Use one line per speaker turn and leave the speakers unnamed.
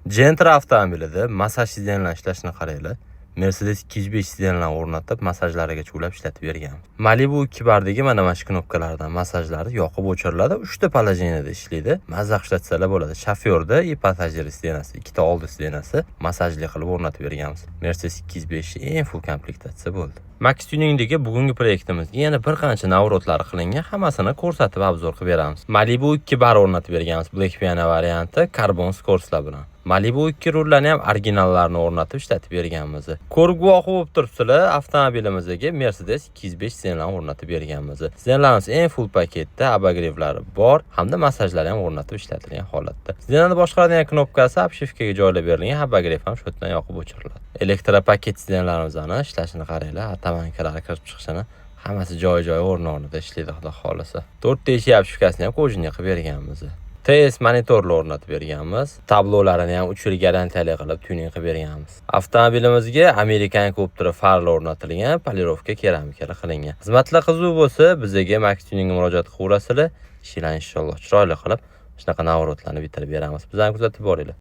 Gentra avtomobilida massaj сиденья lar ishlashini qaranglar. Mercedes 205 сиденья lar o'rnatib, massajlarigacha ulab ishlatib berganmiz. Malibu 2 bardagi mana shu knopkalardan massajlari yoqib o'chiriladi. 3 ta положение da ishlaydi. Mazza ishlatsalar bo'ladi. Shofyorda и пассажир сиденья si, ikkita oldi сиденья si massajli qilib o'rnatib berganmiz. Mercedes 205 eng full komplektatsiya bo'ldi. Max Tuningdagi bugungi proyektimizga yana bir qancha наворот lar qilingan, hammasini ko'rsatib, обзор qilib beramiz. Malibu 2 bar o'rnatib berganmiz, Black Piano varianti, karbon скорс lar bilan. Malibu 2 rullarni ham originallarini o'rnatib ishlatib berganmiz. Ko'rib guvohi bo'lib turibsizlar, avtomobilimizga Mercedes 205 сиденья lar o'rnatib berganmiz. Сиденья larimiz eng full paketda, обогрев lari bor, hamda massajlari ham o'rnatib ishlatilgan holatda. Сиденья ni boshqaradigan knopkasi обшивка ga joylab berilgan, обогрев ham shu yerdan yoqib o'chiriladi. Elektropaket сиденья larimizni ishlashini qaranglar, оттоманка lari kirib chiqishini, hammasi joy-joyi, o'rni-o'rnida ishlaydi, xudo xohlasa. To'rtta eshik обшивка sini ham кожаный qilib berganmiz. TS monitorlar o'rnatib berganmiz. Tablolarini ham 3 yil garantiyali qilib tuning qilib berganmiz. Avtomobilimizga amerikan ko'ptiri farlar o'rnatilgan, полировка keramikali qilingan. Xizmatlar qiziq bo'lsa, bizga Max Tuningga murojaat qilaverasizlar. Ishlarni inshaalloh chiroyli qilib, shunaqa наворот larni bitirib beramiz. Bizani kuzatib boringlar.